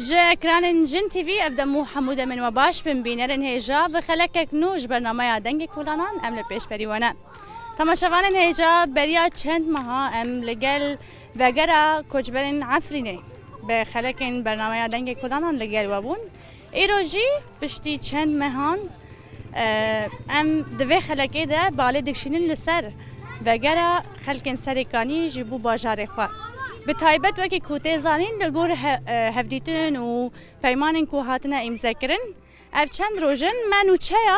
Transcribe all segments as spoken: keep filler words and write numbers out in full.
Ji ekranên Jin T V ev dem û hemû demên we baş bin. Bînerên hêja bi xelekek nû ji bernameya Dengê Kolanan em li pêşberî we ne. Temaşevanên hêja, beriya çend meha em li gel vegera koçberên Efrînê bi xelekên bernameya Dengê Kolanan li gel we bûn. Îro jî piştî çend mehan, e, em di vê xelekê de balê dikişînin li ser vegera xelkên Serêkaniyê ji bo bajarê xwe. Bi taybet wekî ku tê zanîn li gor he-, e, hevdîtin û peymanên ku hatine îmzekirin, ev çend roj in me nûçeya,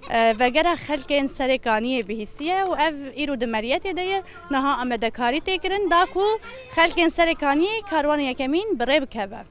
e, vegera xelkên Serêkaniyê bihîstiye û ev îro di meriyetê de ye. Niha amadekarî tê kirin da ku xelkên Serêkaniyê karwana yekemîn bi rê bikeve.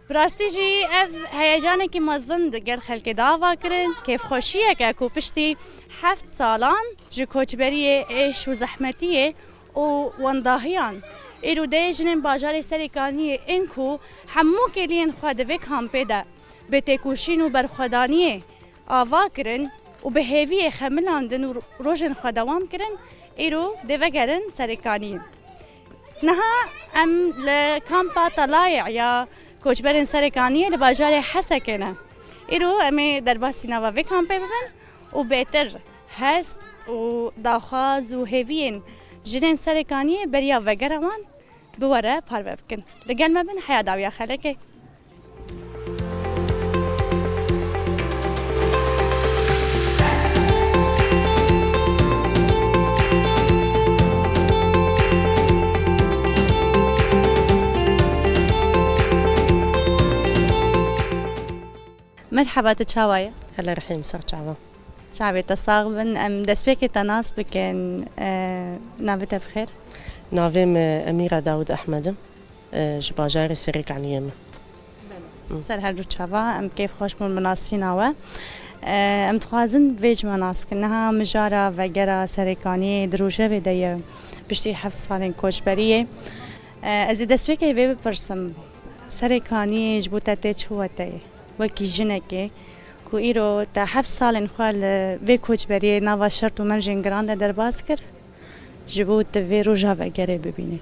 Bi rastî jî ev heyecanekî mezin di gel xelkê de ava kirin, kêfxweşiyeke ku piştî heft salan ji koçberiyê, êş û zehmetiyê û wendahiyan, îro dê jinên bajarê Serêkaniyê ên ku hemû kêliyên xwe di vê kampê de bi têkoşîn û berxwedaniyê ava kirin û bi hêviyê xemilandin û rojên xwe dewam kirin, îro dê vegerin Serêkaniyê. Niha em li kampa Talayê ya koçberên Serêkaniyê li bajarê Hesekê ne. Îro em ê derbasî nava vê kampê bibin û bêtir hest û daxwaz û hêviyên jinên Serêkaniyê beriya vegera wan bi we re parve bikin. Li gel me bin heya dawiya xelekê. Merhaba, tu çawa ye? Hele rehîm, ser çava. Çavê te sax bin. Em destpêkê te nas bikin. E, navê te bi xêr? Navê min Emîra Dawud Ehmed im. E, ji bajarê Serêkaniyê me. Belê. Hı. Ser her du çava, em kêf xweş bûn bi nasîna we. E, em dixwazin vê ji me nas bikin. Niha mijara vegera Serêkaniyê di rojevê de ye, piştî heft salên koçberiyê. E, ez ê destpêkê vê bipirsim. Serêkaniyê ji bo te tê çi weteyê? Wekî jinekê ku îro te heft salên xwe li vê koçberiyê nava şert û mercên giran de derbas kir, ji bo tu vê roja vegerê bibînî.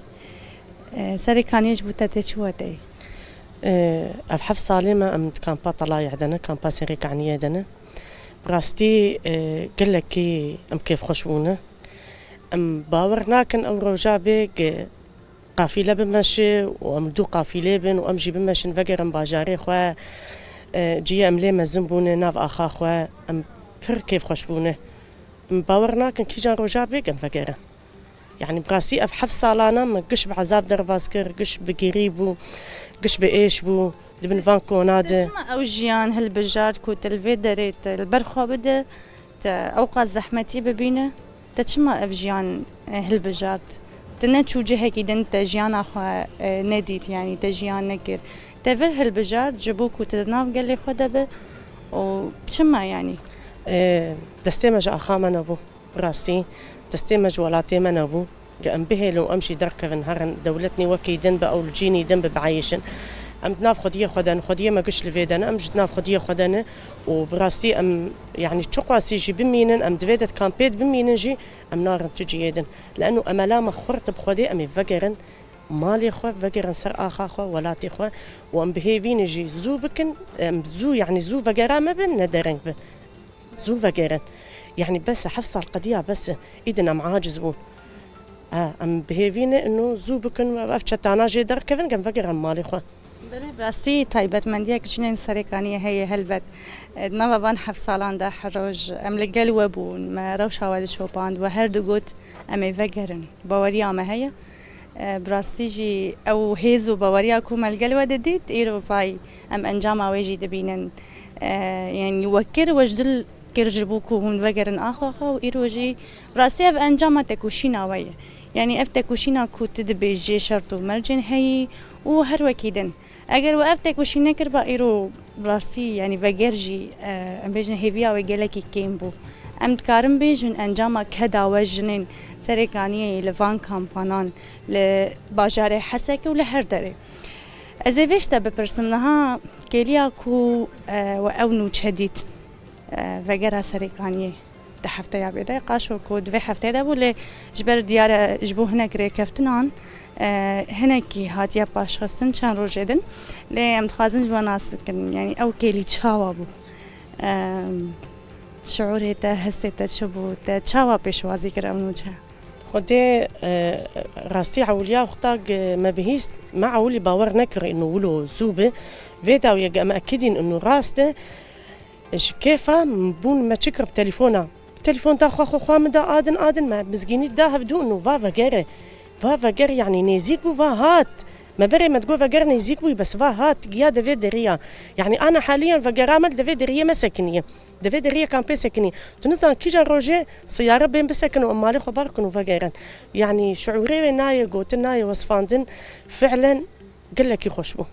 E, Serêkaniyê ji bo te tê çi weteyê? E, ev heft salê me em di kampa Talayê de ne, kampa Serêkaniyê de ne. Bi rastî, e, gelekî em kêfxweş bûne. Em bawer nakin ew roja bê, qafîle bimeşe û em du qafîlê bin û em jî bimeşin vegerin bajarê xwe. E, cihê em lê mezin bûne nav axa xwe. Em pir kêfxweş bûne. Em bawer nakin kîjan roja bê em vegerin. Yanî bi rastî ev heft salana me giş bi ezab derbas kir, giş bi girî bû, giş bi êş bû di bin van kona de. Çima ew jiyan hilbijart ku tu li vê derê tu li ber xwe bide, te ewqas zehmetî bibîne, te çima ev jiyan, e, hilbijart? Te neçû cihekî din te jiyana xwe, e, nedît, yanî te jiyan nekir. Te vir hilbijart ji bo ku te di nav gelê xwe de be û çima yanî? E, destê me ji axa me nebû. Bi rastî, destê me ji welatê me nebû. Ge em bihêlin û em jî derkevin herin dewletnî wekî din be ew li cînî din bi bieyîşin. Em di nav xwediyê xwe de ne, xwediyê me giş li vê de ne, em ji di nav xwediyê xwe de ne û bi rastî em, yanî çiqasî jî bimînin, em di vê de di kampê de bimînin jî em narin tu cihê din. Li eno emela me xurt bi Xwedê em ê vegerin malê xwe, vegerin ser axa xwe, welatê xwe û em bi hêvî ne jî zû bikin, em zû, yanî zû vegera me bin, ne dereng bi. Zû vegerin. Yanî bes e, heft sal qediya bes e. Îdin em aciz bûn. E, em bi hêvî ne ino zû bikin, ev çetana jê derkevin, em vegerin malê xwe. Belê, bi rastî taybetmendiyek jinên Serêkaniyê heye helbet. E, di nava van heft salan de her roj em li gel we bûn, me rewşa we dişopand, we her digot, em ê vegerin. Baweriya me heye. E, bi rastî jî ew hêz û baweriya ku me li gel we didît, îro vay em encama wê jî dibînin. E, yanî we kir, we ji dil kir ji bo ku hûn vegerin axa xwe û îro jî bi rastî ev encama tekoşîna we ye. Yanî ev tekoşîna ku tu dibêjî şert û mercên heyî û her wekî din. Eger we ev tekoşîn nekiriba îro bi rastî, yanî veger jî, e, em bêjin hêviya wê gelekî kêm bû. Em dikarin bêjin encama keda we jinên Serêkaniyê li van kampanan, li bajarê Hesekê û li her derê. Ez ê vê ji te bipirsim, niha kêliya ku, e, we ew nûçe dît, e, vegera Serêkaniyê, Di hefteya vê de, qaşo ku di vê hefteyê de bû, lê ji ber diyar e, ji bo hinek rêkeftinan, e, hinekî hatiye paşxistin çend rojê din. Lê em dixwazin ji we nas bikin, yanî ew kêlî çawa bû? E, şiûrê te, hestê te çi bû? Te çawa pêşwazî kir ew nûçe? Xwedê, e, rastî ewiliya xwe ta ge me bihîst, me ewilî bawer nekir inu wilo zû bi. Vê dawiyê ge em ekidîn inu rast e. Ji kêfa bûn me çi kir bi telefona. Telefon da xwe xwe xwe min da adin adin me mizgînî da hevdû inu va vegere. Va veger yanî nêzîk bû va hat. Me berê me digot veger nêzîk bûyî bes va hat giya devê deriya. Yanî ana haliyan vegera me li devê deriyê me sekiniye. Devê deriyê kampê sekinî. Tu nizan kîjan rojê seyare bên bisekin û em malê xwe bar kin û vegerin. Yanî şiûrê wê nayê gotin, nayê wesfandin. Fi'len gelekî xweş bû.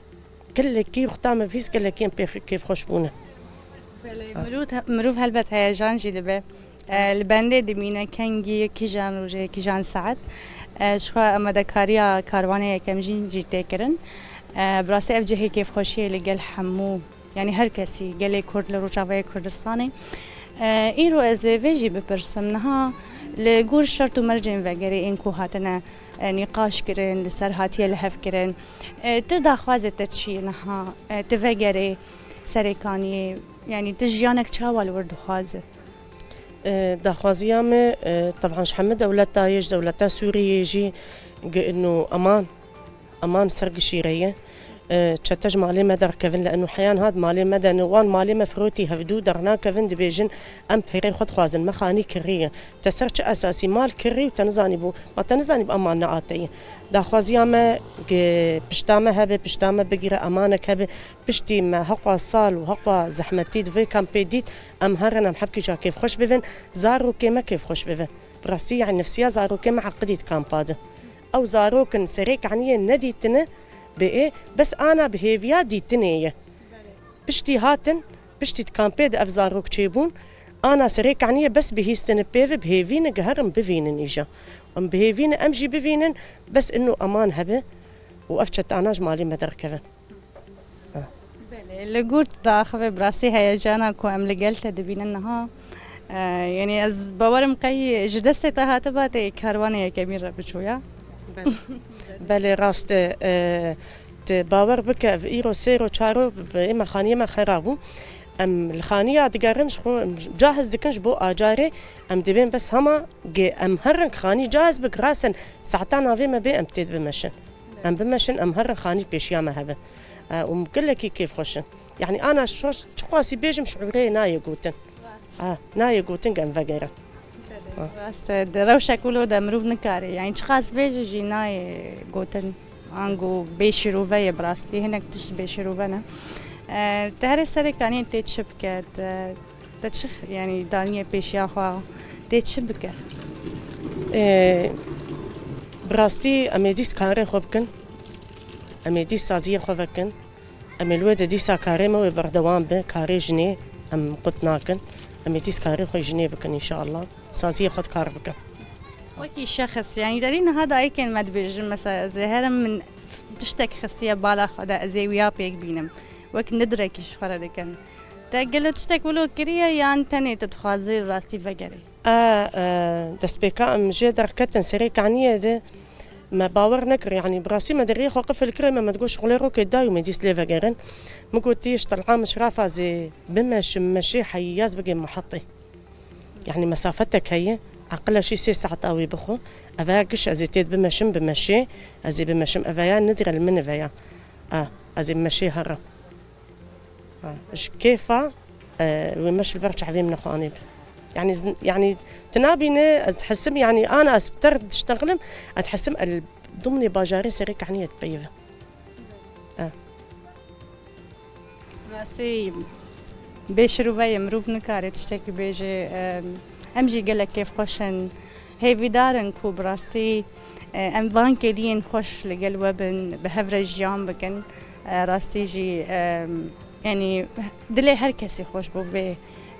Gelekî xuta me bihîst, gelekî em pê kêfxweş bûne. Belê, mirov, mirov helbet heyecan jî dibe. E, li bendê dimîne kengî, kîjan rojê, kîjan saet. E, ji xwe amadekariya karwanê yekem jî, jî tê kirin. E, bi rastî ev cihê kêfxweşiyê li gel hemû, yanî her kesî, gelê Kurd li Rojavayê Kurdistanê. E, îro ez ê vê jî bipirsim, niha li gor şert û mercên vegerê ên ku hatine, e, nîqaş kirin, li ser hatiye li hev kirin. E, tu daxwazê te çi ye niha? E, tu vegerê Serêkaniyê, yanî tu jiyanek çawa li wir dixwaze? E, daxwaziya me, e, teban ji hemû dewleta ye, ji dewleta Sûriyê jî, ge-, ino eman, eman ser gişî re ye. E, çete ji malê me derkevin, li eno heyan hat malê me de ne, wan malê me firotî hevdû dernakevin, dibêjin, em pêrê xwe dixwazin, me xanî kiriye. Te ser çi esasî mal kirî û te nizanîbû, ma te nizanîbû eman ne a te ye. Daxwaziya me, ge-, pişta me hebe, pişta me bigire, emanek hebe, Piştî me heqwa sal û heqwa zehmetî di vê kampê dît, em herin em hepkî ca kêfxweş bivin, zarokê me kêfxweş bivin. Bi rastî, yanî nefsiya zarokê me eqidî di kampa de. Ew zarok in serê kaniyê nedîtine, bi ê, bes ana bi hêviya dîtinê ye. Piştî hatin, piştî di kampê de ev zarok çêbûn, ana serê kaniyê bes bihîstine pê ve, bi hêvî ne, giherin bivînin îja. Em bi hêvî ne, em jî bivînin, bes ino eman hebe û ev çetana ji malê me derkevin. Belê, li gor tu daxivî, bi rastî heyecana ku em li gel te dibînin niha. E, yanî ez bawerim qey ji destê te hatiba tê karwanê yekemîn re biçûya. Belê. Belê, rast e, e, tu bawer bike, ev îro sêro çaro bi ême xaniyê me xera bû. Em li xaniya digerin, ji xwe cahiz dikin ji bo acarê, em dibên bes hema ge-, em herin xanî cahiz bik, rast in, saeta navê me bê em tê dibimeşin. Em bimeşin, em herin xanî pêşiya me hebe. E, û gelekî kêfxweş in. Yanî ana şoş, çiqasî bêjim, şiûrê nayê gotin. A, nayê gotin, em vegerin. Rast e, di rewşek wilo de mirov nikare. Yanî çiqas bêje jî nayê gotin. Ango bêşîrove ye bi rastî. Hinek tişt bêşîrove ne. E, te herê serê kaniyê tê çi bike? Te Te çi, yanî, daniye pêşiya xwe, tê çi bike? Ê, bi rastî em ê dîs karê xwe bikin. Em ê dîs saziyê xwe vekin. Em ê li wê de dîsa karê me wê berdewam be. Karê jinê em qut nakin. Em ê dîs karê xwe jinê bikin înşallah. Saziyê xwe dikar bikin. Wekî şexs, yanî, derî niha dayikên me dibêjin, mesela, ez ê herim min tiştek xistiye bala xwe de, ez ê wiya pêk bînim. Wek nidrekî ji xwe re dikin. Te gelo tiştek wilo kiriye yan tenê tu dixwazî rastî vegerî? E, e, destpêka em jê derketin serê kaniyê de me bawer nekir, yanî bi rastî me deriyê xwe qifil kir, me, me digot şixulê rokê dayû me dîs lê vegerin. Min got, tê ji telha min şirafa zê bimeşim, meşê heyaz bigê mihetê. Yanî mesafetek heye, eqila jî sê saet awê bixwe. Eveya giş ez ê tê bimeşim, bimeşê, ez ê bimeşim. Eveya nidire li min eveya. A, ez ê meşê herim. Ha, ji kêfa, e, wê meş li ber çavê min xwe anî bi. Yanî, yanî, tu nabîne, ez dihesim, yanî, ana ez bi te re diştexlim, ez dihesim, el dimnê bajarê serê kehniyê dipeyive. E. Rastî, bê şirove ye, mirov nikare tiştekî bêje. E, em jî gelek kêfxweş in. Hêvîdar in ku bi rastî, e, em van kêliyên xweş li gel we bin, bi hev re jiyan bikin. E, rastî jî, e, yanî dilê her kesî xweş bû vê,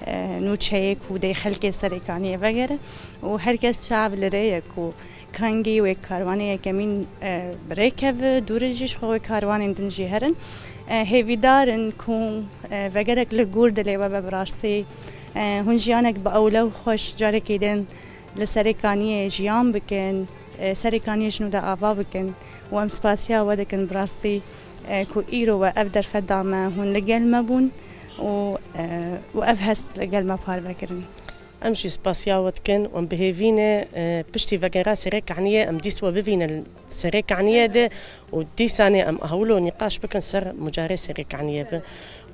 e, nûçeyê ku dê xelkê Serêkaniyê vegere û her kes çav li rê ye ku kengî wê karwanê yekemîn, e, bi rê keve, dûrê jî ji xwe wê karwanên din jî herin. E, hêvîdar in ku, e, vegerek li gor dilê we be bi rastî. E, hûn jiyanek bi ewle û xweş carekê din li Serê Kaniyê jiyan bikin, e, Serê Kaniyê ji nû de ava bikin û em spasiya we dikin bi rastî, e, ku îro we ev derfet da me hûn li gel me bûn û, e, û ev hest li gel me parve kirin. Em jî spasiya we dikin û em bi hêvî ne, e, piştî vegera Serê Kaniyê em dîs we bibînin Serê Kaniyê de û dîsanê em hewlo nîqaş bikin ser mucarê Serê Kaniyê be.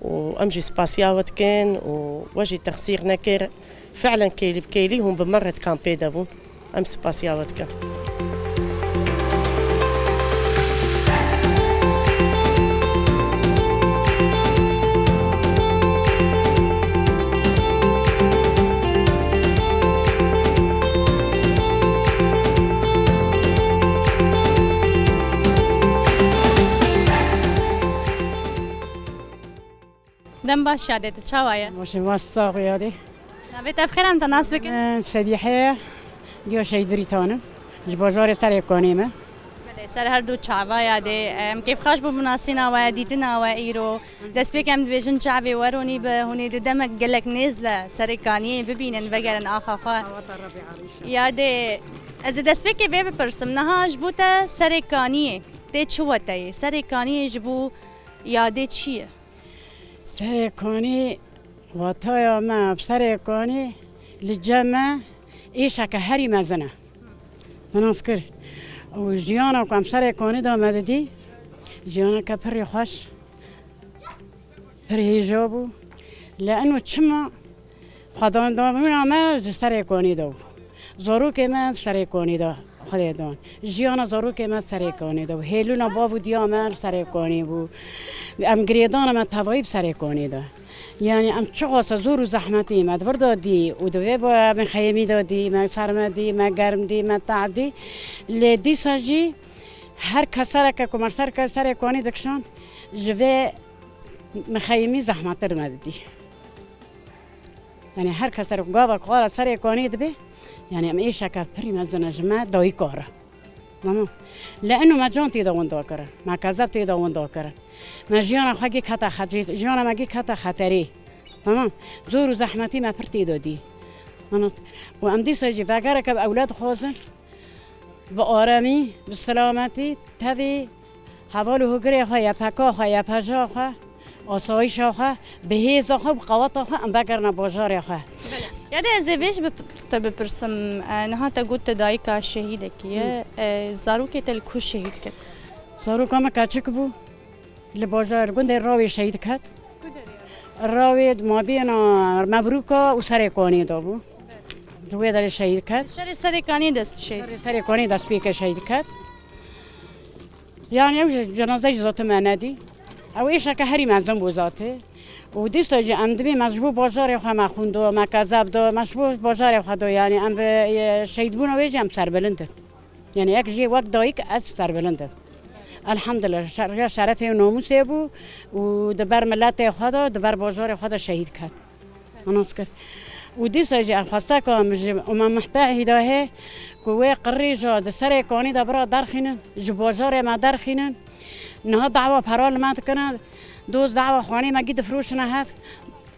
Û em jî spasiya we dikin û we jî texsîr nekir. Fi'len kêlî bi kêlî hûn bi me re di kampê de bûn. Em spasiya we dikin. Dem baş yadê, tu çawa ye? Başê, baş, sax bî yadê. Navê te bi xêr, em te nas bikin? Min Sebîhe ye, diyo Şehîd Brîtan im. Ji bajarê Serê Kanê me. Belê, ser her du çava yadê. Em kêfxweş bûn bi nasîna we, dîtina we îro. Destpêk em dibêjin çavê we ronî be, hûn ê di demek gelek nêz de Serê Kaniyê bibînin, vegerin axa xwe. Yadê, ez ê destpêkê vê bipirsim, niha ji bo te Serê Kaniyê tê çi weteyê? Serê Kaniyê ji bo yadê çi ye? Serê Kanî, wataya me bi Serê Kanî li cem me êşeke herî mezin e. Min nas kir. Û jiyana ku em Serê Kanî de me didî, jiyaneke pirî xweş, pir hêja bû. Lê eno çima Xwedandabûna me ji Serê Kanî de bû. Zarokê me Serê Kanî de Xwedê dan. Jiyana zarokê me Serê Kanî de bû. Hêlûna bav û diya me li Serê Kanî bû. Em girêdana me tevayî bi Serê Kanî de. Yanî em çiqasa zor û zehmetî me di vir de dî û di vê ba mixeyimî de dî, me serme dî, me germ dî, me te'b dî. Lê dîsa jî her kesereke ku me ser ke-, Serê Kanî dikişand, ji vê mixeyimî zehmettir me didî. Yanî her kes ser gava ku xala Serê Kanî dibe, yanî em êşeke pirî mezin e ji me dayika re. Tamam. Lê eno me can tê de winda kirin. Me kezeb tê de winda kirin. Me jiyana xwe gî kete xecê, jiyana me gî kete xeterê. Tamam. Zor û zehmetî me pir tê de dî. Anlat. Û em dîsa jî vegereke bi ewlad dixwazin. Bi aremî, bi selametî, tevî heval û hogirê xwe, Y P K xwe, Y P J xwe, asayîşa xwe, bi hêza xwe, bi qeweta xwe em vegerine bajarê xwe. Belê. Yadê ez ê vê jî bi-, te bipirsim, e, niha te got te dayika şehîdekî ye. Hı. E, zarokê te li ku şehîd ket? Zaroka me keçik bû. Li bajar gundê Rawê şehîd ket. Ku derê? Rawê di mabêna Mebrûka û Serê Kanê de bû. Di wê derê şehîd ket. Şerê Serê Kanê dest şehîd. Şerê Serê Kanê dest pê ke şehîd ket. Yani ew jî cenaze jî zate me nedî. Ew êşeke herî mezin bû zate. Û dîsa jî em dibê me ji bo bajarê xwe me xwîn do, me kezeb do, me ji bo bajarê xwe do. Yani em bi, e, şehîdbûna wê jî em serbilind in. Yani yek jê wek dayik ez serbilind im. Elhamdulillah, şer-, ya şerefê û namûsê bû û di ber miletê xwe de, di ber bajarê xwe de şehîd ket. Anas kir. Û dîsa jî em xwesteka min ji Umem Muhtehîda hê ku wê qirrîja di Serê Kanî de bira derxînin, ji bajarê me derxînin. Niha dawa pera li me dikine, doz dawa xanê me gî difroşine hev.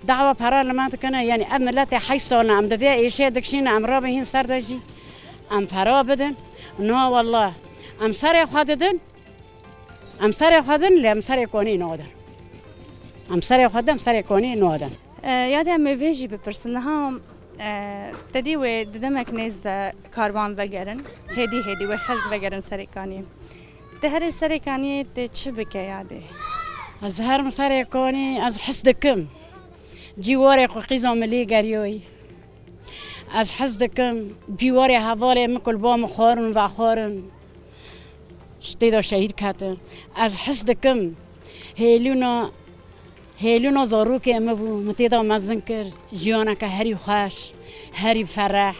Dawa pera li me dikine, yanî ev miletê heşt sal ne, em di vê êşê dikişîne, em rabihîn ser de jî, em pera bidin. Na wallah, em serê xwe didin, em serê xwe din, lê em serê konî nadin. Em serê xwe din, em serê konî nadin. E, yadê em ê vê jî bipirsin. Niha, e, te dî wê di demek nêz de karwan vegerin, hêdî hêdî wê xelk vegerin Serê Kaniyê. Te herê Serê Kaniyê tê çi bike yadê? Ez herim Serê Kanî, ez his dikim. Cîwarê xwe qîza milî geriyoyî. Ez hez dikim, cîwarê hevalê min ku li ba min xwarin û vexwarin, ji tê de şehîd ketin. Ez hez dikim, hêlûna, hêlûna zarokê min bû, min tê de mezin kir, jiyaneke herî xweş, herî fereh.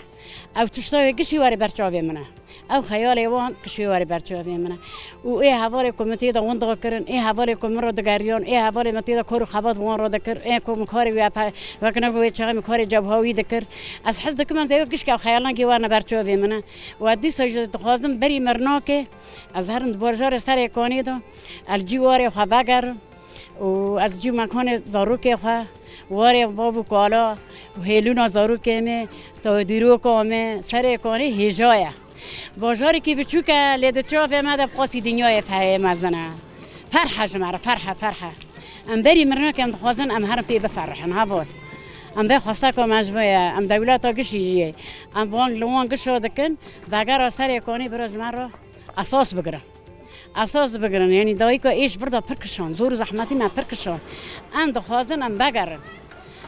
Ew tişta wê gişî were ber çavê min e. Ew xeyalê wan kişê warê ber çavê min e. Û ê hevalê ku min tê de winda kirin, ê hevalê ku min re digeriyan, ê hevalê min tê de kar û xebat wan re dikir, ê ku min karê wê pe-, wek ne ku wê çaxê min karê cebha wî dikir. Ez hez dikim ez ê gişk ew xeyalan gê warine ber çavê min e. Û ez dîsa jî dixwazim berî mirnakê, ez herim di bajarê Serê Kanê de, ez cî warê xwe vegerim. Û ez cî mekanê zarokê xwe Warê bav û kala û hêlûna zarokê me, tawdîroka me, Serê Kanî hêja ye. Bajarekî biçûk e, lê di çavê me de bi qasî dinyayê ferê mezin e. Ferh e ji me re, ferh e, ferh e. Em berî mirinekê em dixwazin em herin pê biferihin, heval. Em vê xwesteka me ji vê ye, em dewleta gişî jî yê. Em van li wan gişa dikin, vegera Serê Kanî bira ji me re esas bigirin. Esas bigirin, yanî dayika êş vir de pir kişand, zor û zehmetî me pir kişand. Em dixwazin em vegerin.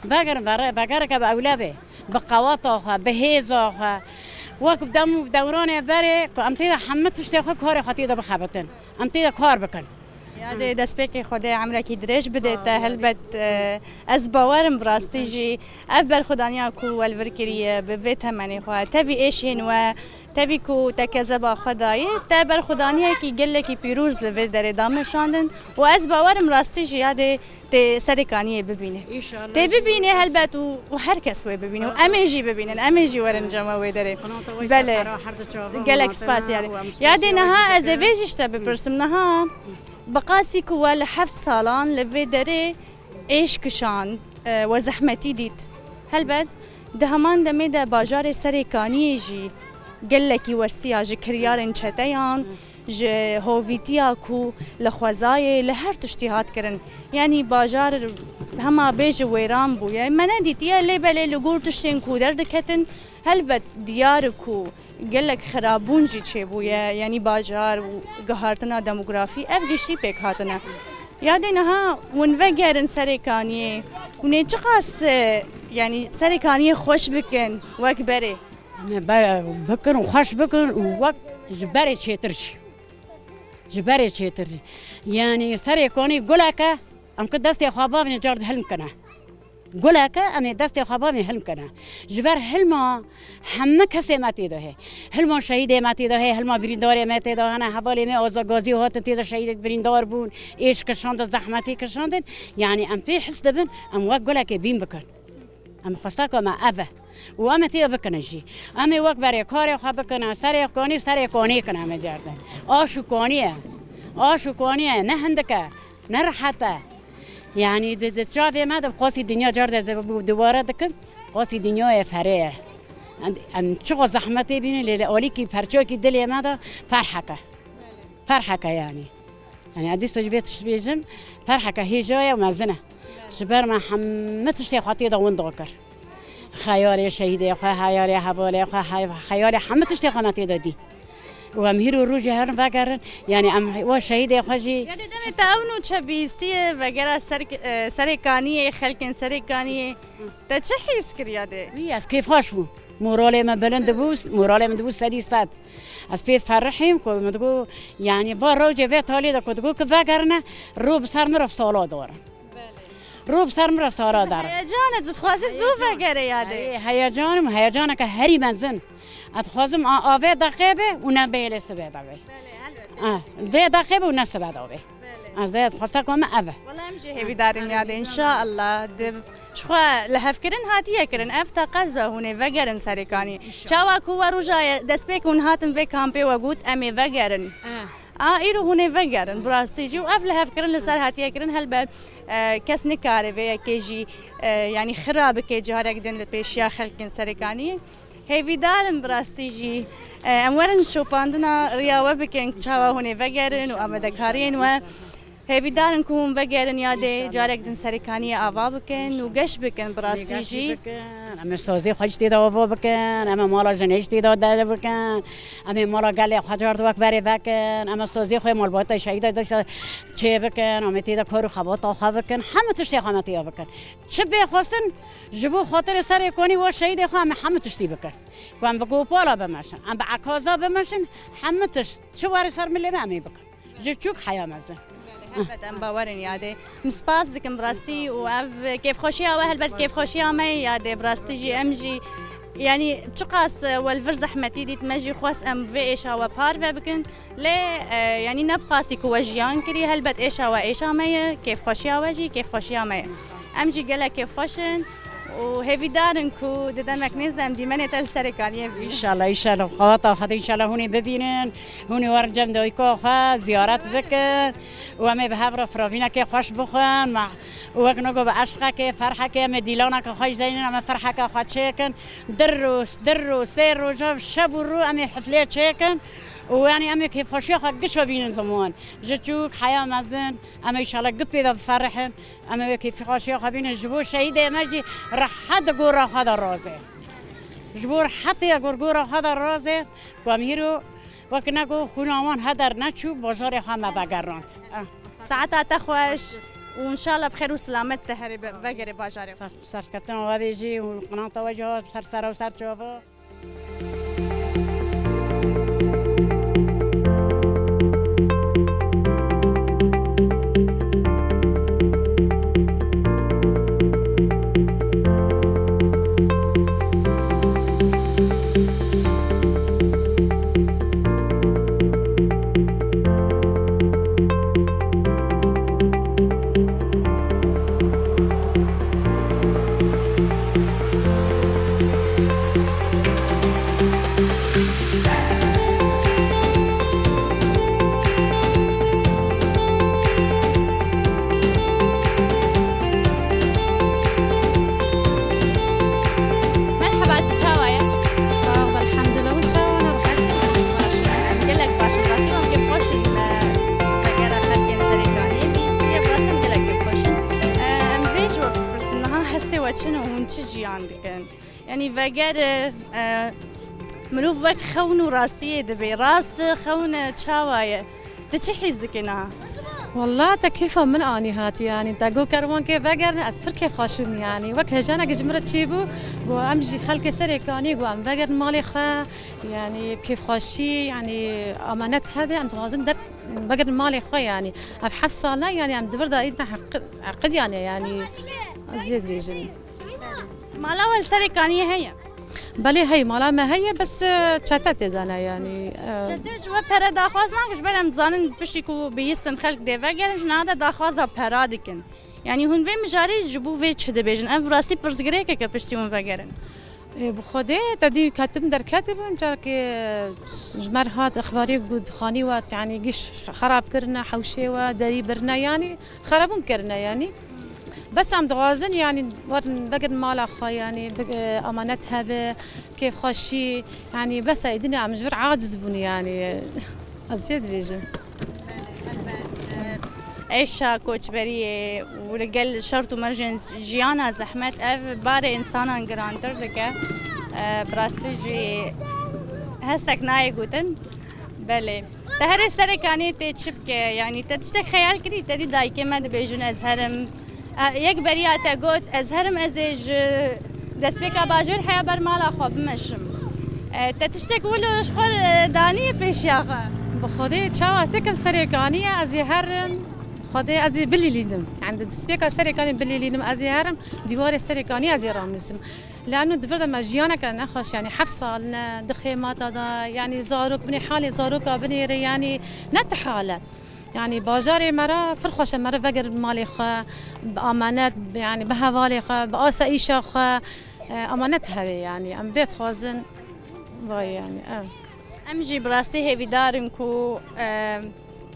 Vegerin, vere-, vegereke bi ewle be. Bi qeweta xwe, bi hêza xwe. Wek dem û dewranê berê ku em tê de hemû tiştê xwe, karê xwe tê de bixebitin. Em tê de kar bikin. Yadê destpêkê Xwedê emrekî dirêj bidê te, helbet, e, ez bawer im bi rastî jî ev berxwedaniya ku we li vir kiriye bi vê temenê xwe, tevî êşên we, tevî ku te kezeba xwe dayê, te berxwedaniyekî gelekî pîroz li vê derê dameşandin û ez bawer im rastî jî yadê tê Serê Kaniyê bibîne. Înşallah. Tê bibîne helbet û, û her kes wê bibîne û em ê jî bibînin, em ê jî werin cema wê derê. Belê. Gelek spas yadê. Yadê niha ez ê vê jî ji te bipirsim niha. Bi qasî ku we li heft salan li vê derê êş kişand, e, we zehmetî dît. Helbet di heman demê de bajarê Serê Kaniyê jî gelekî westiya ji kiryarên çeteyan, ji hovîtiya ku li xwezayê, li her tiştî hat kirin. Yanî bajar hema bêje wêran bûye. Me nedîtiye, lê belê li gor tiştên ku derdiketin, helbet diyar e ku gelek xirabûn jî çêbûye, yanî bajar û gihartina demografî, ev giştî pêk hatine. Yadê niha hûn vegerin Serê Kaniyê, hûn ê çiqas, e, yanî Serê Kaniyê xweş bikin wek berê? Em ê ber-, bikin û xweş bikin û wek ji berê çêtir jî. Ji berê çêtir jî. Yanî Serê Kanî gulek e, em ku destê xwe bavêne car di hilm kine. Guleke em ê destê xwe bavên hilm kene. Ji ber hilma hemû kesê me tê de hê. Hilma şehîdê me tê de hê, hilma birîndarê me tê de hene, hevalê me Aza Gazî hatin tê de şehîd birîndar bûn, êş kişandin, zehmetî kişandin. Yanî em pê his dibin, em wek gulekê bîn bikin. Em xwesteka me ev e. Û em ê tê de bikinin jî. Em ê wek berê karê xwe bikinin, Serê Kanî, Serê Kanî kin em ê derdin. Aş û kanî ye. Aş û kanî ye, ne hindik e. Ne rehet e. Yanî di, di çavê me de qasî dinya car de di, dubare dikim, qasî dinyayê ferê ye. Em, em çiqa zehmetê bînin, lê li alîkî perçakî dilê me de ferheke. Ferheke yanî. Yanî ez dîsa ji vê tişt bêjim, ferheke hêja ye û mezin e. Ji ber me hemû tiştê xwe tê de winda kir. Xeyalê şehîdê xwe, xeyalê hevalê xwe, xey-, xeyalê hemû tiştê xwe me tê de dî. Û em hîro rojê herin vegerin, yanî em wa şehîdê xwe jî. Yanî demê te ew nûçe bihîstiye vegera ser, e, Serê Kaniyê, xelkên Serê Kaniyê. Te çi hîs kiriye dê? Wî ez kêfxweş bûm. Moralê me bilind bû, moralê min dibû sedî sed. Ez pê ferihîm ku min digot, yanî va rojê vê talê de ku digot ki vegerine, ro bi ser min re sala darin. Belê. Ro bi ser min re sala darin. Heyecan e, tu dixwazî zû vegerê yadê. Erê, heyecan im, heyecaneke herî mezin. Ez dixwazim a, a vê deqê be û ne bê lê sibê de be. Belê, elbette. A, vê deqê be û ne sibe de be. Belê. Ez ê xwesteka me ev e. Wela em jî hêvîdar in yadê, înşallah. Di, ji xwe lihevkirin hatiye kirin. Ev teqeza hûn ê vegerin Serê Kanî. Çawa ku we roja ye, destpêk hûn hatin vê kampê we got, em ê vegerin. Eh. A, îro hûn ê vegerin, bi rastî jî. Û ev lihevkirin li ser hatiye kirin, helbet, e, kes nikare vê yekê jî, e, yanî xira bike carek din li pêşiya xelkên Serê Kaniyê. Hêvîdar im bi rastî jî, e, em werin şopandina riya we bikin, çawa hûn ê vegerin û amadekariyên we. Hêvîdar in ku hûn vegerin yadê, carek din Serê Kaniyê ava bikin û geş bikin bi rastî jî. Em ê sazê xwe jî tê de ava bikin, em ê mala jinê jî tê de dere bikin, em ê mala gelê xwe car di wek berê vekin, em ê sazê xwe malbata şehîda de çê bikin, em ê tê de kar û xebata xwe bikin, hemû tiştê xwe me tê de bikin. Çi bê xwestin, ji bo xatirê Serê Kanî wa şehîdê xwe em ê hemû tiştî bikin. Ku em bi gopala bimeşin, em bi ekaza bimeşin, hemû tişt çi were ser milê me em ê bikin. Ji çûk heya mezin. Belê, helbet em bawer in yadê. Min spas dikim bi rastî û ev kêfxweşiya we helbet kêfxweşiya me ye yadê bi rastî jî em jî, yanî çiqas, e, we li vir zehmetî dît me jî xwest em vê êşa we parve bikin. Lê, e, yanî ne bi qasî ku we jiyan kirî, helbet êşa we êşa me ye, kêfxweşiya we jî kêfxweşiya me ye. Em jî gelek kêfxweş in. Û hêvîdar in ku di demek nêz de em dîmenê te li Serêkaniyê bibînin. Înşallah, înşallah. Xewata Xwedê înşallah hûn ê bibînin. Hûn ê werin cem dayika xwe ziyaret bikin. Û em ê bi hev re firavînekê xweş bixwin. Me, û wek nigo bi eşqekê, ferhekê em ê dîlaneke xwe jî zeynin, em ê ferheke xwe çêkin. Di roj, di roj, sê roja şev û rû em ê hiflê çêkin. Û yanî em ê kêfxweşiya xwe giş ve bînin ziman. Ji çûk heya mezin, em ê înşallah gi pê de biferihin. Em ê wekî fîxaşiya xwe bînin ji bo şehîdê me jî rehet gora xwe de razê. Ji bo rehetê gor gora xwe de razê ku em hîro wek ne ku xûna wan heder neçû bajarê xwe me vegerand. Eh. Saeta te xweş û înşallah bi xêr û silamet te herê be-, vegerê bajarê xwe. Ser-, serkeftina we bê jî û qinata we jî ser sera û ser çava. Merhaba, tu çawa ye? Sağ ol, elhamdülillah. Hûn çawa ne? Baş in, em gelek baş in. Rastî em kêfxweş in, me vegera xelkên Serêkaniyê bihîstiye. Bi rastî em gelek kêfxweş in. E, em vê ji we bipirsin, niha hestê we çi ne û hûn çi jiyan dikin? Yanî veger e, e, mirov wek xewn û rastiyê dibê. Rast e, xewn e, çawa ye? Tu çi hîs dikî niha? Walla te kêfa min anî hat yanî. Te got kerwankê vegerin, ez pir kêfxweş bûm yanî. Wek hejanek ji min re çêbû, got em jî xelkê Serêkanî, got em vegerin malê xwe. Yanî kêfxweşî, yanî amanet hebe, em dixwazin der vegerin malê xwe yanî. Ev heft sal ne yanî em di vir de îdna heqi-, heqidiyane yanî. Ez vê dibêjim. Mala we li Serêkaniyê heye? Belê heye, mala me heye, bes, e, çete tê de ne, yanî, e. Çete ji we pere daxwaz nake, ji ber em dizanin piştî ku bihîstin xelk dê vegerin, ji niha de daxwaza pera dikin. Yanî hûn vê mijarê ji bo vê çi dibêjin? Ev rastî pirsgirêkeke piştî hûn vegerin. Ê, bi Xwedê te dî ketim derketibin, carekê, e, ji me re hat exbarî got xanî we, yanî giş xerab kirine, hewşê we, derî birine, yanî xerabûn kirine, yanî. Bes em dixwazin, yanî, werin vegirin mala xwe, yanî, bi-, e, amanet hebe, kêfxweşî, yanî, bes e, êdî ne em ji vir aciz bûn, yanî, ez vê dibêjim. Êşa koçberiyê û li gel şert û mercên jiyana zehmet, ev barê însanan girantir dike. E, bi rastî jî hestek nayê gotin. Belê. Te herê Serêkaniyê tê çi bike? Yanî te tiştek xeyal kirî? Te dî dayikê me dibêjin ez herim. E, yek beriya te got, ez herim, ez ê ji destpêka bajêr heya ber mala xwe bimeşim. E, te tiştek wilo ji xwe, e, danî pêşiya xwe? Bi Xwedê çawa ez têkim Serêkaniyê, ez ê herim. Xwedê ez ê bilîlînim. Yanî di destpêka Serêkaniyê bilîlînim, ez ê herim. Dîwarê Serêkaniyê ez ê ramizim. Lano di vir de me jiyaneke nexweş, yanî heft sal ne, di xêmata de, yanî zarok binê halê zaroka binêre, yanî ne ti hal e. Yanî bajarê me re pir xweş e, me re vegerin malê xwe, bi amanet, yanî bi hevalê xwe, bi asayîşa xwe, e, amanet hebe, yanî em vê dixwazin, vay, yanî, ev. Em jî bi rastî hêvîdar in ku, e,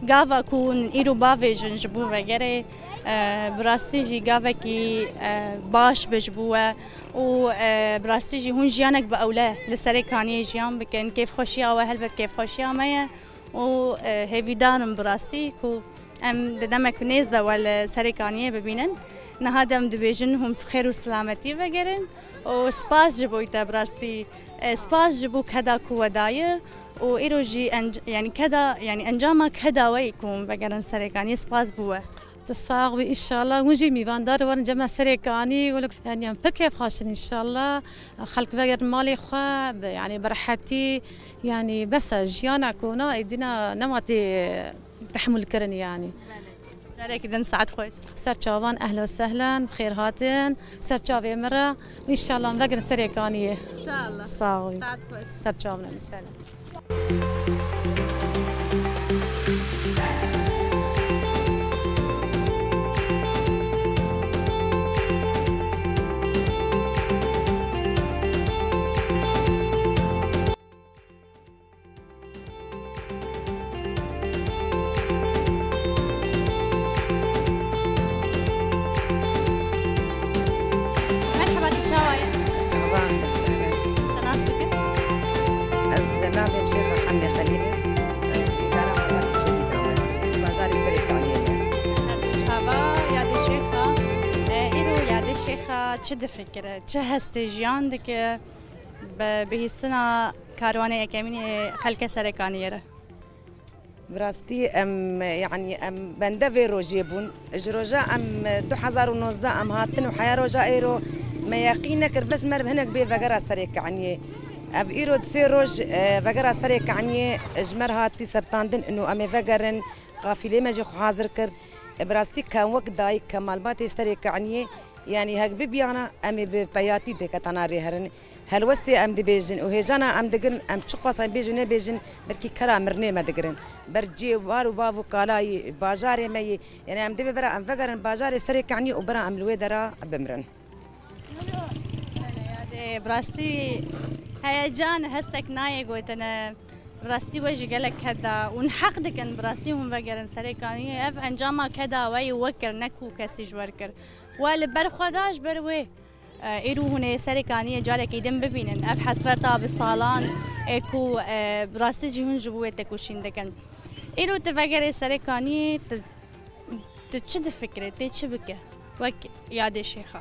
gava ku hûn îro bavêjin ji bo vegerê, e, bi rastî jî gavekî, e, baş be ji bo we û, e, bi rastî jî hûn jiyanek bi ewle li Serêkaniyê jiyan bikin. Kêfxweşiya we helbet kêfxweşiya me ye û, e, hêvîdar in bi rastî ku em di demek nêz de we li Serêkaniyê bibînin. Niha de em dibêjin hûn bi xêr û silametî vegerin û spas ji bo te bi rastî. E, spas ji bo keda ku we daye û îro jî enc-, yanî keda, yanî encama keda we yî ku hûn vegerin Serêkaniyê, spas bo we. Tu sax bî, înşallah hûn jî mîvandar werin cem me Serêkanî, wele, yanî em pir kêfxweş in înşallah. Xelk vegerin malê xwe, bi, yanî bi rehetî, yanî bes e, jiyana kona êdî ne, nema tê tehmûl kirin yanî. Belê. Carekî din saet xweş. Ser çavan, ehlen we sehlen, bi xêr hatin. Ser çavê min re. Înşallah em vegirin Serêkaniyê. Înşallah. Sağ olun. Saet xweş. Ser çavan, selam. Şêxa Hemdê Xelîlê, ez îdara malbatê şehîdan me. Bajarê Serê Kaniyê me. Her du çava Yadê Şêxa, e, îro Yadê Şêxa çi difikire, çi hestê jiyan dike bi bihîstina karwanê yekemîn ê xelkê Serê Kaniyê re? Bi rastî em, yanî em bende vê rojê bûn. Ji roja em du hezar û nozdeh em hatin û heya roja êro me yeqîn nekir, bes me re hinek bê vegera Serê Kaniyê. Ev îro du sê roj, e, vegera Serê Kaniyê ji me re hatî septandin û em ê vegerin. Qafîlê me jî xwe hazir kir. E, bi rastî ke wek dayik, ke malbatê Serê Kaniyê, yanî hek bibiyana em ê bi peyatî dêketana rê herin. Helwestê em dibêjin û hêjana em digirin, em çi xwasa bêjin nebêjin, belkî kera mirinê me digirin. Ber cihê war û bav û kalayî bajarê me yê, yanî em dibê bira em vegerin bajarê Serê Kaniyê û bira em li wê dera bimirin. Belê, yadê, bi rastî heyecan, hestek nayê gotine. Bi rastî we jî gelek keda û heq dikin, bi rastî hûn vegerin Serê Kaniyê. Ev encama keda we yê we kir, ne ku kesî ji we kir. We li ber xwe da, ji ber wê, e, îro hûn ê Serê Kaniyê carekî din bibînin. Ev hesreta bi salan ê ku, e, bi rastî jî hûn ji bo wê tekoşîn dikin. Îro tu vegerê Serê Kaniyê, tu, tu çi difikirê, tê çi bike? Wek Yadê Şêxa.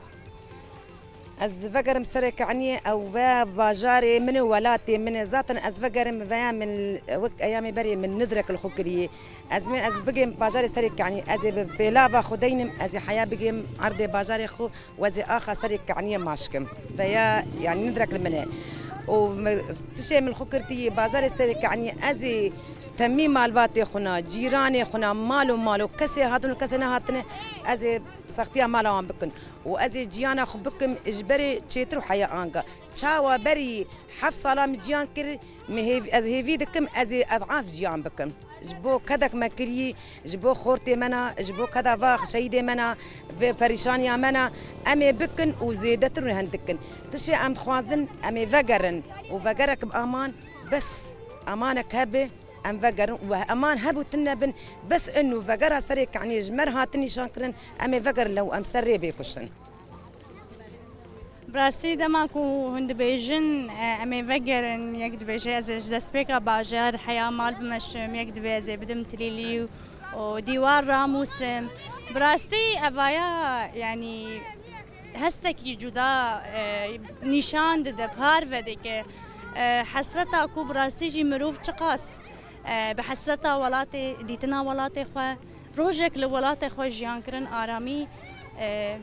Ez vegerim Serê Kaniyê, ew ve bajarê min û welatê min e. Zaten ez vegerim veya min wek eyamê berê min nidrek li xwe kiriye. Ez me, ez bigêm bajarê Serê Kaniyê, ez ê bi pêlava xwe deynim, ez ê heya bigêm erdê bajarê xwe û ez ê axa Serê Kaniyê maşkim. Veya, yanî nidrek li min e. Û me, tişê min li xwe kirtiye bajarê Serê Kaniyê, ez ê temî malbatê xwe na, cîranê xwe na, mal û mal û kesê hatin û kesê nehatine, ez ê sextiya mala wan bikin. Û ez ê ciyana xwe bikim ji berê çêtir û heya anga. Çawa berî heft sala min ciyan kir, min hêv-, ez hêvî dikim ez ê edaf ciyan bikim. Ji bo kedek me kirî, ji bo xortê me na, ji bo keda va şehîdê me na, vê perîşaniya me na, em ê bikin û zêdetir û hin dikin. Tişê em dixwazin, em ê vegerin û vegerek bi aman, bes amanek hebe, em vegerin û eman hebû tune bin, bes in û vegera Serê Kaniyê ji me re hatin nîşan kirin, em ê vegerin lew em ser rê bê kuştin. Bi rastî dema ku hûn dibêjin, e, em ê vegerin, yek dibêje, ez ê ji destpêka bajar heya mal bimeşim, yek dibê ez ê bidim tilîlî û dîwar ramûsim. Bi rastî evaya, yanî hestekî cuda, e, nîşan dide, parve dike, e, hesreta ku bi rastî jî mirov çiqas, e, bi hesreta welatê, dîtina welatê xwe, rojek li welatê xwe jiyan kirin aramî, e,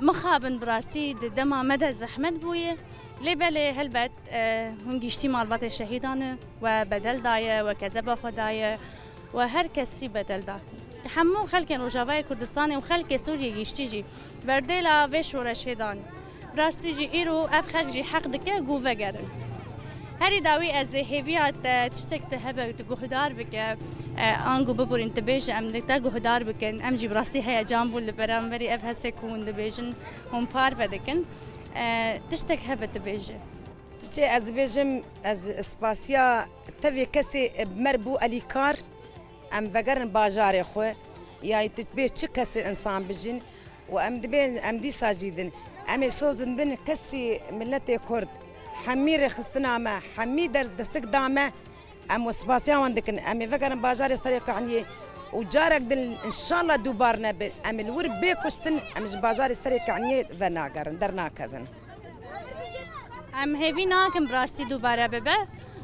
mixabin bi rastî di dema me de zehmet bûye. Lê belê helbet, e, hûn giştî malbatê şehîdan e we bedel daye, we kezeba xwe daye, we her kesî bedel da. Hemû xelkên Rojavayê Kurdistanê û xelkê Sûriyê giştî jî berdêla vê şoreşê dan. Rastî jî îro ev xelk jî heq dike ku vegerin. Herî dawî ez ê hêviya te tiştek te hebe tu guhdar bike, e, ango biborîn tu bêje em li te guhdar bikin. Em jî bi rastî heyecan bûn li beramberî ev hestê ku hûn dibêjin, hûn parve dikin. E, tiştek hebe tu bêje. Tiştê ez dibêjim, ez spasiya tevê kesê bi me re bû elîkar, em vegerin bajarê xwe, ya tu bê çi kesê însan bijîn û em dibê em dîsa jî din. Em ê soz din bin kesî miletê Kurd, hemî rêxistina me, hemî der destik da me, em we spasiya wan dikin. Em ê vegerin bajarê Serê Kaniyê û carek din înşallah dûbar nebin. Em ê li wir bê kuştin, em ji bajarê Serê Kaniyê venagerin, dernakevin. Em hêvî nakin bi rastî dubare bibe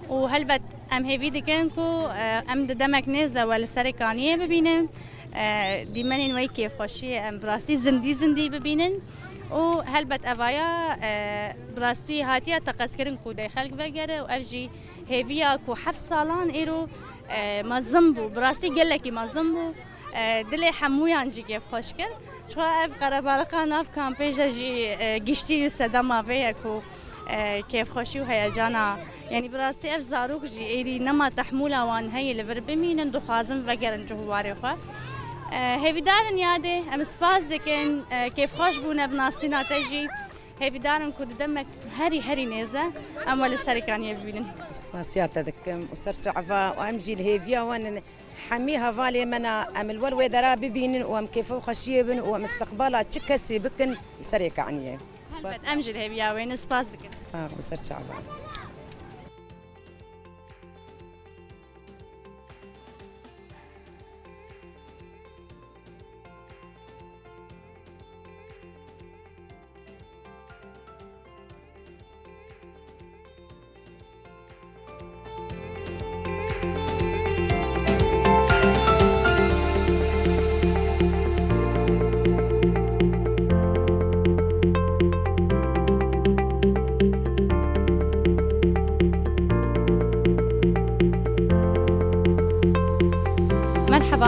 û helbet em hêvî dikin ku, e, em di demek nêz de we li Serê Kaniyê bibînin. E, dîmenên we yê kêfxweşiyê em bi rastî zindî zindî bibînin û helbet evaya, e, bi rastî hatiye teqezkirin ku dê xelk vegere û ev jî hêviya ku heft salan îro, e, mezin bû, bi rastî gelekî mezin bû. E, dilê hemûyan jî kêfxweş kir. Çiqa ev qerebaliqa nav kampê je jî, e, giştî sedema vê ye ku, e, kêfxweşî û heyecana, yanî bi rastî ev zarok jî êdî nema tehmûla wan heye li vir bimînin, dixwazin vegerin cihû warê xwe. E, hêvîdar in yadê, em spas dikin, e, kêfxweş bûn ev nasîna te jî. Hêvîdar in ku di demek herî herî nêz de em we li Serê Kaniyê bibînin. Spasiya te dikim û ser çava û em jî li hêviya wan in. Hemî hevalê me ne, em li wir wê dera bibînin û em kêfa û xweşiyê bin û em istiqbala çi kesî bikin li Serê Kaniyê. Spas. Helbet em jî li hêviya wê ne, spas dikin. Sax bi ser çavan.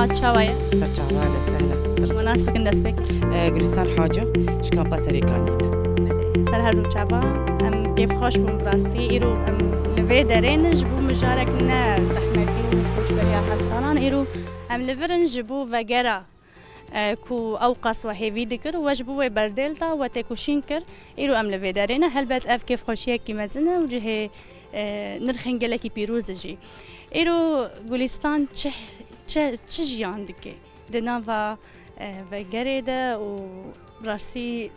Çawa ye? Ser çava, ehle sehla. Ser Wan nas bikin destpêk. E, Gulistan Haco, ji kampa Serêkaniyê me. Ser her du çava, em kêfxweş bûn bi rastî. Îro em li vê derê ne ji bo mijarek ne zehmetî û koçberiya heft salan. Îro em li vir in ji bo vegera, e, ku ew qas we hêvî dikir û we ji bo wê berdêl da, we têkoşîn kir. Îro em li vê derê ne. Helbet ev kêfxweşiyekî mezin e û cihê, e, nirxên gelekî pîroz e jî. Îro Gulistan çi, çi, çi jiyan dike di nava, e, vegerê de û rastî,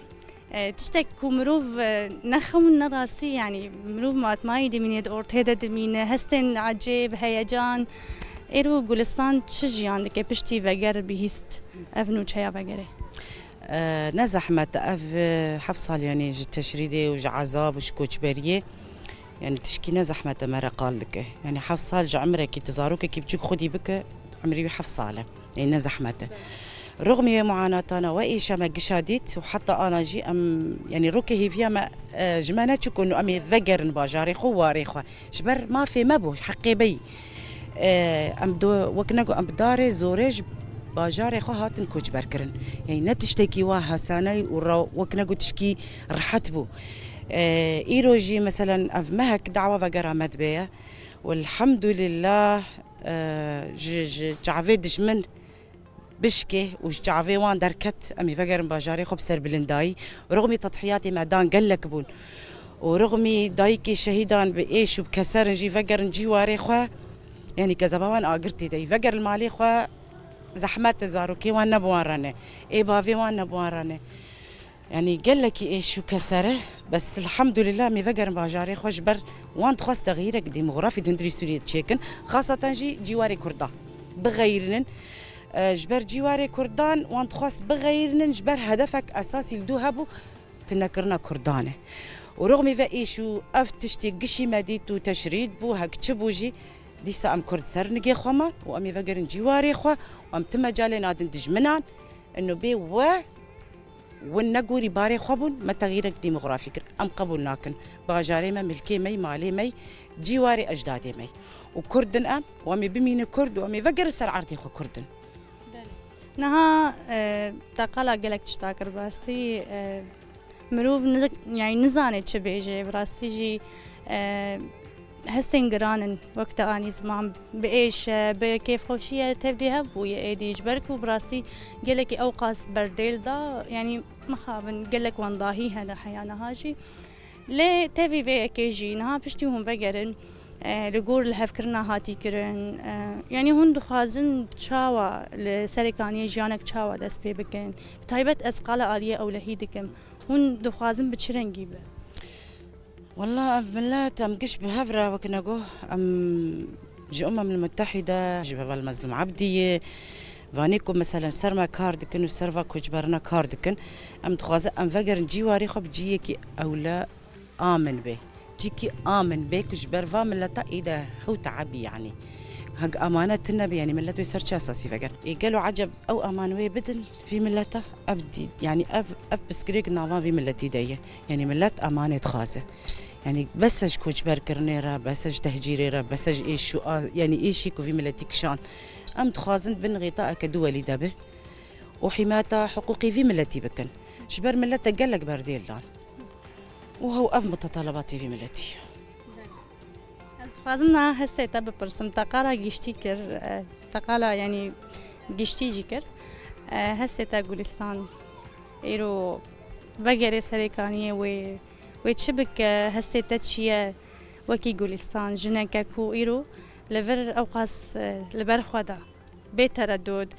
e, tiştek ku mirov, e, ne xewn ne rastî, yanî mirov matmayî dimîne, di ortê de dimîne, hestên ecêb, heyecan. Îro Gulistan çi jiyan dike piştî veger bihîst ev nûçeya vegerê? E, ne zehmet e ev, e, heft sal, yanî ji teşrîdê û ji ezab û ji koçberiyê, yanî tişkî ne zehmet e me re qal dike. Yanî heft sal ji emrekî, tu zarokekî biçûk xwedî bike, emrî wî heft sal e. Yanî ne zehmet e. Rixmî wê muanatana we êşa me gişa dît û heta ana jî em, yanî rokê hêviya me, e, ji me neçû ku em ê vegerin bajarê xwe, warê xwe. Ji ber mafê me bû, heqê me yî. E, em do, wek ne ku em bi darê zorê ji bajarê xwe hatin koçber kirin. Yanî ne tiştekî wa hesaneyî û ra-, wek ne ku tişkî rehet bû. E, îro jî meselen ev mehek dawa vegera me dibe ye. Welhamdulillah, e, ji, ji çavê dijmin bişkê û ji çavê wan derket, em ê vegerin bajarê xwe bi serbilindayî. Rixmî tedhiyatê me dan gelek bûn. Û rixmî dayikê şehîdan bi êş û bi keser in jî vegerin cîwarê xwe. Yanî kezeba wan agir tê de yî. Vegerin malê xwe zehmet e, zarokê wan ne bi wan re ne. Ê bavê wan ne bi wan re ne. Yanî gelekî êş û keser e. Bes elhamdulillah em ê vegerin bajarê xwe ji ber wan dixwest texyîrek demografî di hundirî Sûriyê çêkin. Xaseten jî cîwarê Kurda bixeyirînin. E, ji ber cîwarê Kurdan wan dixwest bixeyirînin, ji ber hedefek esasî li dû hebû, tinekirina Kurdan e. Û rixmî ve êş û ev tiştê gişî me dît û teşrîd bû, hek çi bû jî, dîsa em Kurd ser nigê xwe man û em ê vegerin cîwarê xwe û em ti mecalê nadin dijminan, ino bê we win negorî barê xwe bûn, me texyîrek demografî kir. Em qebûl nakin. Bajarê me, milkê me, malê me, cîwarê ecdadê me. Û Kurd in em, û em ê bimînin Kurd û em ê vegerin ser erdê xwe Kurd in. Belê. Niha, e, te qala gelek tişta kir, bi rastî, e, mirov ni-, yanî nizane çi bêje, bi rastî jî, e, hestên giran in, wek te anî ziman, bi êş e, bi kêfxweşî ye, tevlî hev bûye êdî, ji ber ku bi rastî gelekî ew qas berdêl da, yanî mixabin gelek wendahî hene heya niha jî. Lê tevî vê yekê jî niha piştî hûn vegerin, e, li gor lihevkirina hatî kirin, e, yanî hûn dixwazin çawa li Serêkaniyê jiyanek çawa dest pê bikin? Bi taybet ez qala aliyê ewlehî dikim. Hûn dixwazin bi çi rengî be? Wela ev milet em giş bi hev re wek nego em ji Umem Mutehîde, ji Heval Mezlûm Ebdiyê, vanê ku meselen ser me kar dikin û ser va koçberina kar dikin. Em dixwazin em vegerin cîwarê xwe bi ciyekî ewle amin bê. Cîkî amin bê ku ji ber va mileta êde hew teebî, yanî heg amane tune bê, yanî millet wê ser çi esasî veger? Ê gelo eceb ew aman wê bidin vî mileta? Ev dî, yanî ev, ev pirsgirêk nava vî miletî de ye. Yanî millet amanê dixwaze. Yanî bes e ji koçberkirinê re, bes e ji tehcîrê re, bes e ji êş û a, yanî êşî ku vî miletî kişand. Em dixwazin bin xêta eke du welî de be û hîmeta hiqûqî vî miletî bikin. Ji ber milet te gelek berdêl dan. Û hew ev mutetelebatê vî miletî. Ez dixwazim niha hestê te bipirsim. Te qala giştî kir, e, te qala, yanî giştî jî kir. E, hestê te Gulistan îro vegerê Serêkaniyê wê, wê çi bike, hestê te çi ye wekî Gulistan, jineke ku îro li vir ew qas, e, li ber xwe da? Bê teredûd,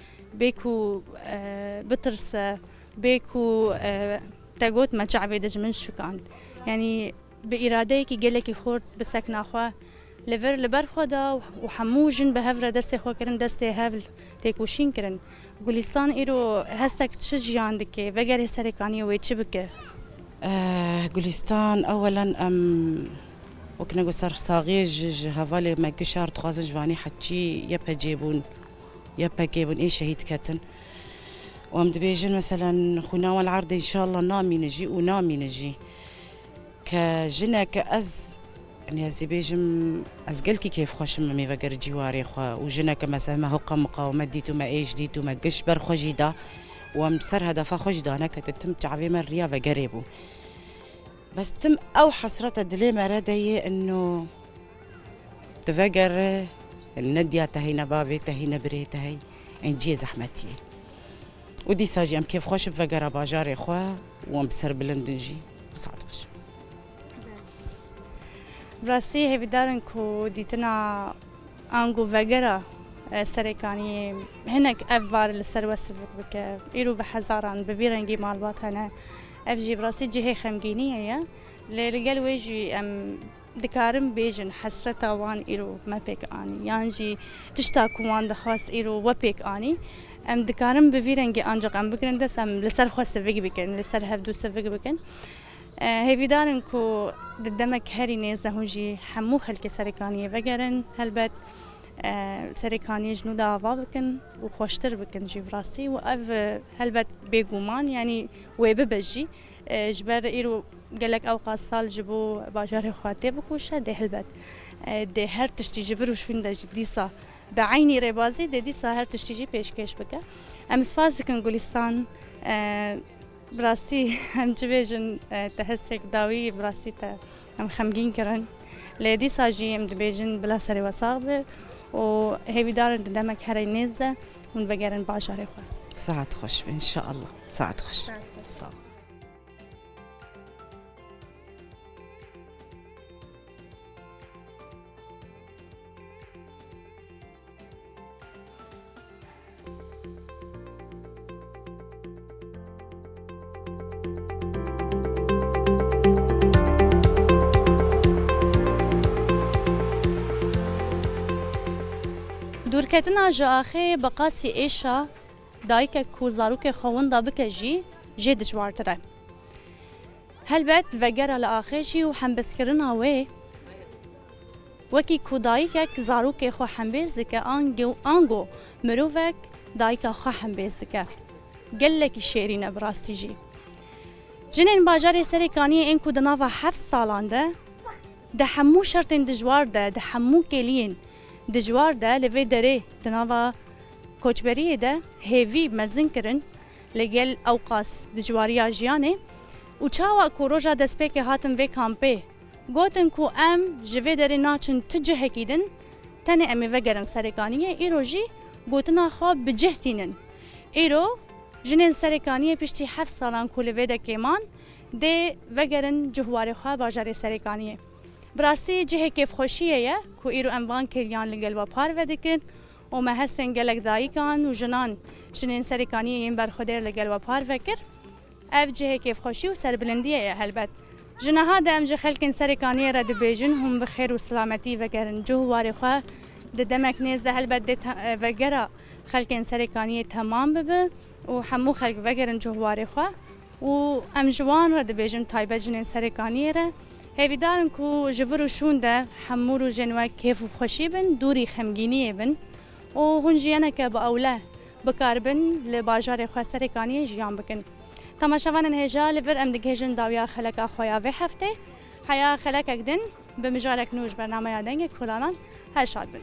bê ku, e, bitirse, bê ku, e, te got me çavê dijmin şikand. Yanî bi îradeyekî gelekî xurt bi sekna xwe li vir li ber xwe da û hemû jin bi hev re destê xwe kirin, destê hev têkoşîn kirin. Gulistan îro hestek çi jiyan dike? Vegerê Serêkaniyê wê çi bike? Eh, Gulistan, ewelen em wek nego sersaxiyê ji, ji hevalê me gişar dixwazin ji vanî heçî Y P G bûn, Y P G bûn, ê şehîd ketin. Û em dibêjin, meselen, xwîna wan li erdê înşallah namîne jî û namîne jî. Ke jineke ez Yanî ez ê bêjim, ez gelkî kêfxweş im, em ê vegerin cîwarê xwe û jineke me, me hoqa miqaweme dît û me êş dît û me giş ber xwe jî da û em ser hedefa xwe jî daneketin, tim çavê me riya vegerê bû. Bes tim ew hesreta dilê me re de yê, ino tu vegere, ne diya te heyne, bavê te heyne, birê te hey, em cihê zehmetiyê. Û dîsa jî em kêfxweş bi vegera bajarê xwe û em bi serbilind in jî. Û saet xweş. Bi rastî hêvîdar in ku dîtina ango vegera, e, Serêkaniyê hinek ev bar li ser we sivik bike. Îro bi hezaran bi vî rengî malbat hene. Ev jî bi rastî cihê xemgîniyê ye. Lê li gel wê jî em dikarin bêjin hesreta wan îro me pêk anî. Yan jî tişta ku wan dixwest îro we pêk anî. Em dikarin bi vî rengî ancaq em bigirin dest, em li ser xwe sivik bikin, li ser hevdû sivik bikin. E, hêvîdar in ku di demek herî nêz de hûn jî hemû xelkê Serêkaniyê vegerin. Helbet, e, Serêkaniyê ji nû de ava bikin û xweştir bikin jî bi rastî. Û ev, e, helbet bêguman, yanî wê bibe jî. E, ji ber îro gelek ewqas sal ji bo bajarê xwe tê bikoşe, dê helbet, e, dê her tiştî ji vir û şûn de jî dîsa bi eynî rêbazî dê dîsa her tiştî jî pêşkêş bike. Em spas dikin Gulîstan, e, Bi rastî em çi bêjin, e, te hestek dawî, bi rastî te em xemgîn kirin. Lê dîsa jî em dibêjin bila serê we sax be û hêvîdar in di demek herî nêz de hûn vegerin bajarê xwe. Saet xweş be, înşeallah. Saet xweş. Saet xweş. Sağ ol. Dûrketina ji axê bi qasî êşa dayikek ku zarokê xwe winda bike jî jê dijwartir e. Helbet vegera li axê jî û hembêzkirina wê, wekî ku dayikek zarokê xwe hembêz dike, ango, ango mirovek dayika xwe hembêz dike. Gelekî şêrîn e bi rastî jî. Jinên bajarê Serêkaniyê ên ku di nava heft salan de di hemû şertên dijwar de, di hemû kêliyên dijwar de li vê derê di nava koçberiyê de hêvî mezin kirin li gel ewqas dijwariya jiyanê û çawa ku roja destpêkê hatin vê kampê gotin ku em ji vê derê naçin tu cihekî din, tenê em ê vegerin Serêkaniyê, îro jî gotina xwe bi cih tînin. Îro jinên Serêkaniyê piştî heft salan ku li vê dekê man, dê vegerin cihwarê xwe bajarê Serêkaniyê. Bi rastî cihê kêfxweşiyê ye ku îro em van kêliyan li gel we parve dikin û me hestên gelek dayikan û jinan, jinên Serêkaniyê yên berxwedêr li gel we parve kir. Ev cihê kêfxweşî û serbilindiyê ye helbet. Ji niha de em ji xelkên Serêkaniyê re dibêjin, hûn bi xêr û silametî vegerin cih û warê xwe. Di demek nêz de helbet dê te-, vegera xelkên Serêkaniyê temam bibe û hemû xelk vegerin cih û warê xwe. Û em ji wan re dibêjin, taybet jinên Serêkaniyê re, hêvîdar in ku ji vir û şûn de hemû rojên we kêf û xweşî bin, dûrî xemgîniyê bin û hûn jiyaneke bi ewle bikaribin li bajarê xwe Serêkaniyê jiyan bikin. Temaşevanên hêja, li vir em digihêjin dawiya xeleka xwe ya vê heftê. Heya xelekek din bi mijarek nû ji bernameya Dengê Kolanan, her şad bin.